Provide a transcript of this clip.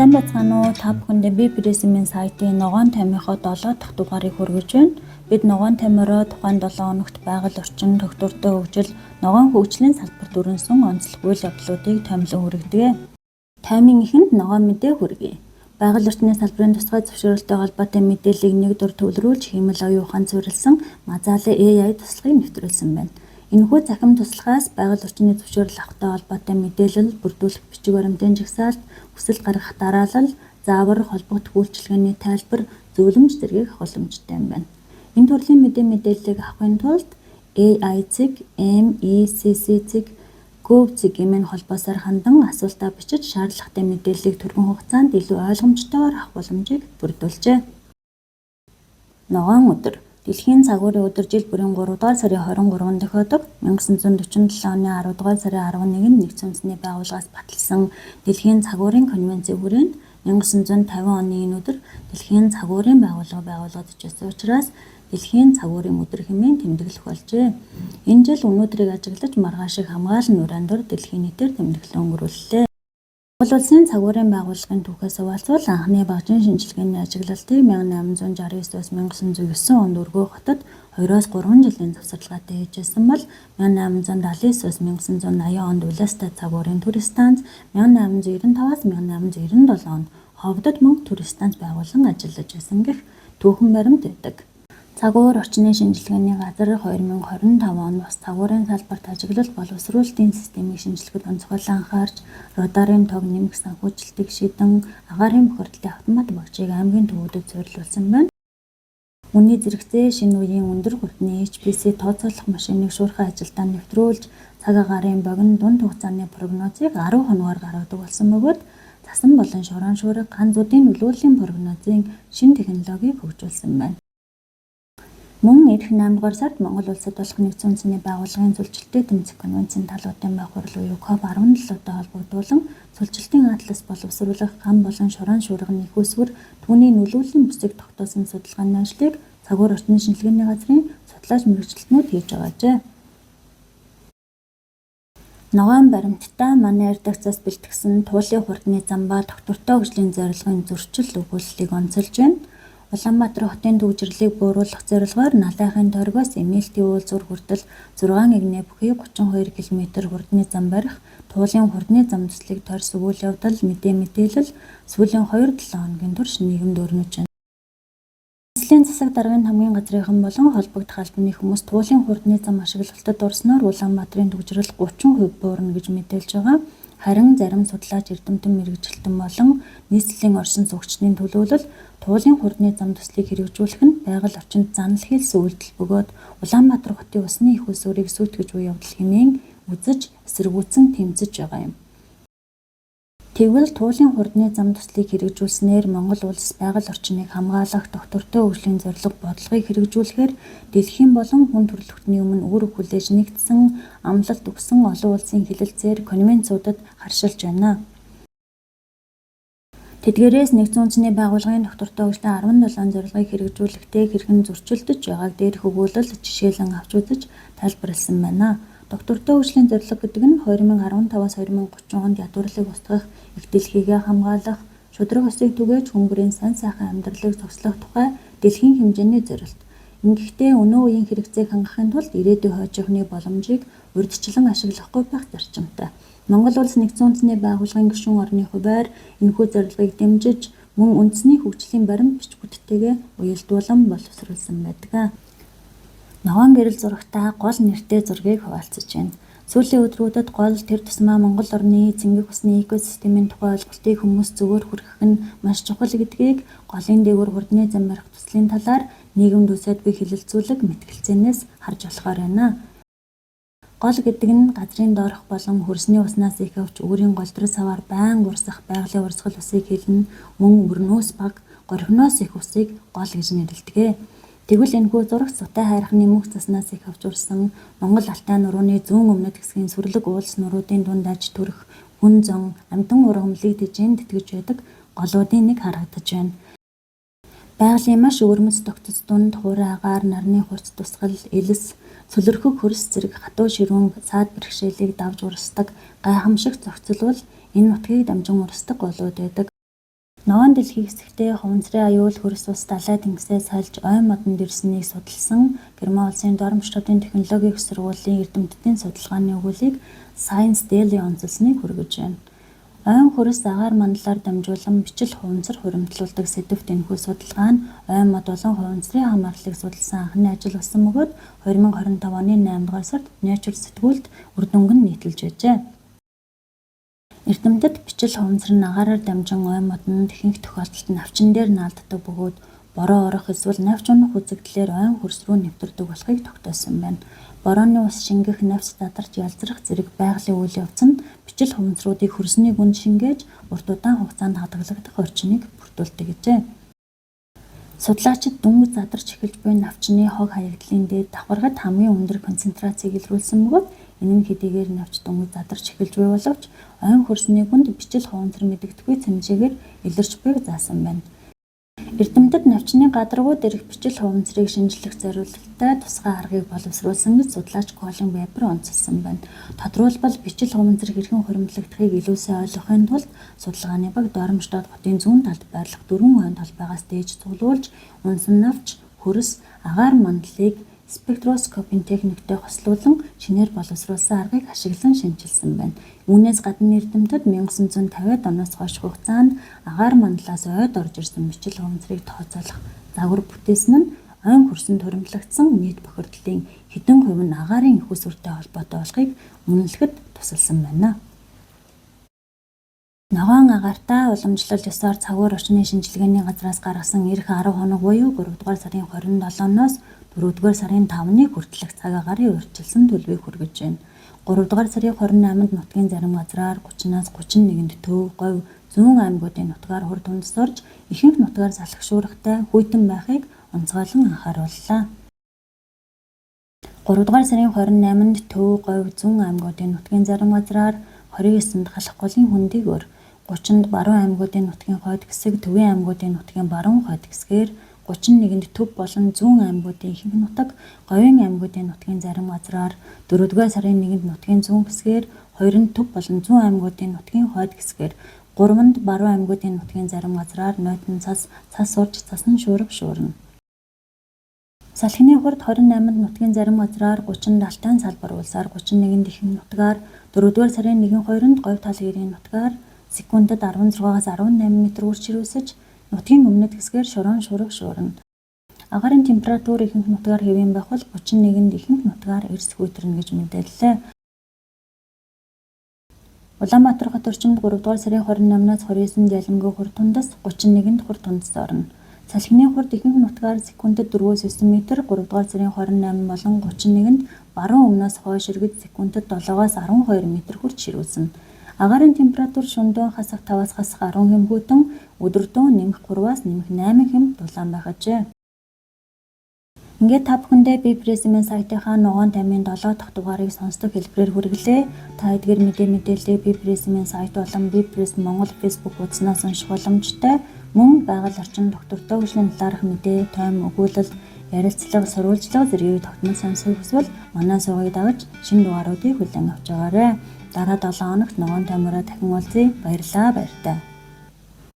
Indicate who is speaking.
Speaker 1: Сайн байцгаана уу? Та бүхэндээ би Prism-ийн сайтын ногоон томьёохоо 7 дахь дугаарыг хүргэж байна. Бид ногоон томьёороо тухайн 7 хоногт байгаль орчин, тогтвортой хөгжил, ногоон хөгжлийн салбарт өрнөсөн онцлог үйл явдлуудыг томилон хүргэдэг. Тоймын эхэнд ногоон мэдээ хүргэе. Байгаль орчны салбарын тусгай зөвшөөрөлтэй холбоотой мэдээллийг нэг дор төвлөрүүлж хиймэл оюун ухаан суурилсан Мазали AI туслахыг нэвтрүүлсэн байна. Энэхүү цахим туслахаас байгаль орчны зөвшөөрөл авахтай холбоотой мэдээлэл, бүрдүүлэх бичиг баримтын жагсаалт, хүсэл гаргах дараалал, заавар, холбогдох үйлчилгээний тайлбар, зөвлөмж зэргийг авах боломжтой юм байна. Энэ төрлийн мэдээллийг авахын тулд AI цэг MECC цэг gov цэг гэмээн холбоосоор хандан асуултаа бичиж шаардлагатай мэдээллийг түргэн хугацаанд илүү ойлгомжтойгоор авах боломжийг бүрдүүлжээ. Ногоон өдөр. Дэлхийн цагуурын өдөр жил бүрийн 3 дугаар сарын 23-нд тохиодог. 1947 оны 10 дугаар сарын 11-нд Нэгдсэн Үндэсний Байгууллагаас баталсан Дэлхийн цагуурын конвенцийн хүрээнд 1950 оны энэ өдөр Дэлхийн цагуурын байгууллага байгуулагдаж байсан учраас Дэлхийн цагуурын өдөр хэмээн тэмдэглэх болжээ. Энэ жил өнөөдрийг ажиглаж маргаашийг хамгаалан нуурайн дур дэлхийн нийтээр тэмдэглэн өнгөрүүллээ. Монгол Улсын цагуурын байгууллагын түүхээс хуваалцвал анхны багажийн шинжилгээний ажиглалтыг 1869-оос 1909 онд Өргөө хотод 2-оос 3 жилийн завсарлагаатай хийж байсан бол 1879-оос 1980 онд Улиастай цагуурын төр станц, 1895-аас 1897 онд Ховдод мөн төр станц байгуулан ажиллаж байсан гэх түүхэн баримт байдаг. Цагуур орчны шинжилгээний газар 2025 онд бас цагуурын салбарт ажиглал боловсруулалтын системийг шинжлэхэд онцгойлон анхаарч, радарын тоог нэмэх санхүүжилтийг шийдэн, агаарын бохирдлын автомат багажийг аймгийн төвүүдэд суурилуулсан байна. Үүний зэрэгцээ шинэ үеийн өндөр хурдны HPC тооцоолох машиныг шуурхай ажилдаа нэвтрүүлж, цаг агаарын богино, дунд хугацааны прогнозыг 10 хоногоор гаргадаг болсон бөгөөд цасан болон шорон шуурга, ган зүүдийн нөлөөллийн прогнозын шинэ технологийг хөгжүүлсэн байна. Мөн ирэх 8 дугаар сард Монгол улсад болох Нэгдсэн Үндэсний Байгууллагын Сүлжилтийг тэмцэх конвенцийн талуудын бага хурал буюу COP17-тай холбогдуулан Сүлжилтийн атлас боловсруулах, ган болон шорон шуурганы эх үүсвэр, түүний нөлөөллийн бүсийг тогтоосон судалгааны ажлыг цагуур орчны шинжилгээний газрын судлаач мэргэжилтнүүд хийж байгаажээ. Ногоон баримттай манай редакцаас бэлтгэсэн Туулын хурдны зам ба тогтвортой хөгжлийн зорилгын зөрчил өгүүллийг онцолж байна. Улаанбаатар хотын түгжрэлийг бууруулах зорилгоор Налайхын тойргоос Эмээлтийн уулзуур хүртэл 6 эгнээ бүхий 32 км хурдны зам барих Туулын хурдны зам төслийг тойрсон үйл явдал, мэдээ мэдээлэл сүүлийн 2-7 хоногийн турш нийгэмд өрнөж байна. Нийслэлийн засаг даргын хамгийн газрынхан болон холбогдох албаны хүмүүс Туулын хурдны зам ашиглалтад орсноор Улаанбаатарын түгжрэл 30% буурна гэж мэдээлж байгаа. Харин зарим судлаач, эрдэмтэн мэргэжилтэн болон нийслэлийн оршин суугчдын төлөөлөл Туулын хурдны зам төслийг хэрэгжүүлэх нь байгаль орчинд занал хийлсэн үйлдэл бөгөөд Улаанбаатар хотын усны эх үүсвэрийг сүйтгэж буй явдал хэмээн үзэж, эсэргүүцэн тэмцэж байгаа юм. Тэгвэл Туулын хурдны зам төслийг хэрэгжүүлснээр Монгол улс байгаль орчныг хамгаалах, тогтвортой хөгжлийн зорилго бодлогыг хэрэгжүүлэхээр дэлхийн болон хүн төрөлхтний өмнө үүрэг хүлээж нэгдсэн, амлалт өгсөн олон улсын хэлэлцээр конвенцуудад харшилж байна. Тэдгээрээс Нэгдсэн Үндэсний Байгууллагын тогтвортой хөгжлийн 17 зорилгыг хэрэгжүүлэхдээ хэрхэн зөрчилдөж байгааг дээрх өгүүлэл жишээлэн авч үзэж тайлбарласан байна. Тогтвортой хөгжлийн зорилго гэдэг нь 2015-аас 2030 онд ядуурлыг устгах, эх дэлхийгээ хамгаалах, шударга ёсыг түгээж хүн бүрийн сайн сайхан амьдралыг зогслох тухай дэлхийн хэмжээний зорилт. Ингэхдээ өнөө үеийн хэрэгцээг хангахын тулд ирээдүйн хойчийнхны боломжийг урьдчилан ашиглахгүй байх зарчимтай. Монгол улс Нэгдсэн Үндэсний Байгууллагын гишүүн орны хувиар энэхүү зорилгыг дэмжиж, мөн үндэсний хөгжлийн баримт бичгүүдтэйгээ уялдуулан боловсруулсан байдаг. Ногоон гэрэл зурагтай гол нэртэй зургийг хуваалцаж байна. Сүүлийн өдрүүдэд гол тэр тусмаа Монгол орны цэнгэг усны экосистемийн тухай ойлголтыг хүмүүст зөвөөр хүргэх нь маш чухал гэдгийг голын дээгүүр хурдны зам барих төслийн талаар нийгэмд үүсээд буй хэлэлцүүлэг мэтгэлцээнээс харж болохоор байна. Гол гэдэг нь газрын доорх болон хөрсний уснаас их авч өөрийн голдрол саваар байнга урсах байгалийн урсгал усыг хэлнэ. Мөн өрнөөс бага, горхиноос их усыг гол гэж нэрлэдэг. Тэгвэл энэхүү зурагт Сутай хайрханы мөнх заснаас их авч урсан Монгол Алтай нурууны зүүн өмнөд хэсгийн сүрлэг уулс нуруудын дунд аж төрөх хүн зон амьтан ургамлыг тэжээн тэтгэж байдаг голуудын нэг харагдаж байна. Байгалийн маш өвөрмөц тогтоц дунд хуурай агаар, нарны хурц тусгал, элс, сөлөрхөг хөрс зэрэг хатуу ширүүн саад бэрхшээлийг давж урсдаг гайхамшиг зохицол бол энэ нутгийг дамжин урсдаг голууд байдаг. Ногоон дэлхий хэсэгтээ хуванцрын аюул хөрс ус далай тэнгисээ сольж ой модонд ирсэнийг судалсан Герман улсын Дармштадтын технологийн их сургуулийн эрдэмтдийн судалгааны өгүүллийг Science Daily онцолсныг хүргэж байна. Ойн хөрс агаар мандлаар дамжуулан бичил хуванцар хуримтлуулдаг сэдэвт энэхүү судалгаа нь ой мод болон хуванцрын хамаарлыг судалсан анхны ажил болсон бөгөөд 2025 оны 8 дугаар сард Nature сэтгүүлд үр дүнг нь нийтэлж байжээ. Эрдэмтэд бичил хуванцар нь агаараар дамжин ой модонд ихэнх тохиолдолд навчин дээр наалддаг бөгөөд бороо орох эсвэл навч унах үзэгдлээр ойн хөрс рүү нэвтэрдэг болохыг тогтоосон байна. Борооны ус шингэх, навч задарч ялзрах зэрэг байгалийн үйл явц нь бичил хуванцруудыг хөрсний гүнд шингээж урт удаан хугацаанд хадгалагдах орчныг бүрдүүлдэг гэжээ. Судлаачид дөнгөж задарч эхэлж буй навчны хог хаягдлын дээд давхаргад хамгийн өндөр концентрацийг илрүүлсэн бөгөөд энэ нь хэдийгээр навч дөнгөж задарч эхэлж буй боловч ойн хөрсний гүнд бичил хуванцар мэдэгдэхүйц хэмжээгээр илэрч буйг заасан байна. Эрдэмтэд навчны гадаргуу дээрх бичил хуванцрыг шинжлэх зорилготой тусгай аргыг боловсруулсан гэж судлаач Колин Вебер онцолсон байна. Тодруулбал бичил хуванцар хэрхэн хуримтлагдахыг илүү сайн ойлгохын тулд судалгааны баг Дармштадт хотын зүүн талд байрлах дөрвөн ойн талбайгаас дээж цуглуулж унасан навч, хөрс, агаар мандлыг спектроскопийн техниктэй хослуулан шинээр боловсруулсан аргыг ашиглан шинэчилсэн байна. Үүнээс гадна эрдэмтэд 1950-ад оноос хойш хугацаанд агаар мандлаас ойд орж ирсэн бичил хуванцрыг тооцоолох загвар бүтээсэн нь ойн хөрсөнд хуримтлагдсан нийт бохирдлын хэдэн хувь нь агаарын эх үүсвэртэй холбоотой болохыг үнэлэхэд тусалсан байна. Ногоон агаартаа уламжлал ёсоор цагуур орчны шинжилгээний газраас гаргасан ирэх 10 хоног буюу 3 дугаар сарын 27-ноос 4 дугаар сарын 5-ны хүртэлх цаг агаарын урьдчилсан төлөвийг хүргэж байна. 3 дугаар сарын 28-нд нутгийн зарим газраар 30-аас 31-нд Төв, Говь, Зүүн аймагуудын нутгаар хур дундас орж, ихэнх нутгаар салхи шуургатай хүйтэн байхыг онцгойлон анхаарууллаа. 3 дугаар сарын 28-нд Төв, Говь, Зүүн аймагуудын нутгийн зарим газраар 29-нд Халах голын хөндийг өр, 30-нд Баруун аймагуудын нутгийн хойд хэсэг, Төвийн аймагуудын нутгийн баруун хойд хэсгээр, 31-нд Төв болон Зүүн аймагуудын ихэнх нутаг, Говийн аймагуудын нутгийн зарим газраар, 4-р сарын 1-нд нутгийн зүүн хэсгээр, 2-нд Төв болон Зүүн аймагуудын нутгийн хойд хэсгээр, 3-нд Баруун аймагуудын нутгийн зарим газраар нойтон цас, цас урж, цасан шуурга шуурна. Салхины хурд 28-нд нутгийн зарим газраар, 30-нд Алтайн салбар улсаар, 31-нд ихэнх нутгаар, 4-р сарын 1-н 2-нд Говь тал гэрийн нутгаар секундэд 16-аас 18 м үрч ширүүсэж, нутгийн өмнөд хэсгээр шорон шуурга шуурна. Агаарын температур ихэнх нутгаар хэвийн байх бол 31-нд ихэнх нутгаар эрс хүйтэрнэ гэж мэдээллээ. Улаанбаатар хот орчимд 3 дугаар сарын 28-наас 29-нд ялимгүй хурд тундас, 31-нд хурд тундас орно. Салхины хурд ихэнх нутгаар секундэд 4-9 м, 3 дугаар сарын 28 болон 31-нд баруун өмнөөс хойш эргэж секундэд 7-оос 12 м хүрч ширүүснэ. Агаарын температур шөнөдөө хасах 5-аас хасах 10 хэм хүйтэн, өдөрдөө нэмэх 3-аас нэмэх 8 хэм дулаан байх ажээ. Ингээд та бүхэндээ би Пресмен сайтынхаа ногоон тамийн 7 дахь дугаарыг сонсдог хэлбэрээр хүргэлээ. Та эдгээр мэдээллийг би Пресмен сайт болон би Пресс Монгол Facebook хуудаснаас унших боломжтой. Мөн байгаль орчин доктортой хөгжлийн талаарх мэдээ, тойм өгүүлэл, ярилцлага, сурвалжлага зэргийг тогтмол сонсохыг хүсвэл манай сувгийг дагаж шинэ дугааруудыг хүлээн авч байгаарай. Дараа 7 хоногт ногоон тоймороо дахин уулзъя. Баярлалаа, баяртай.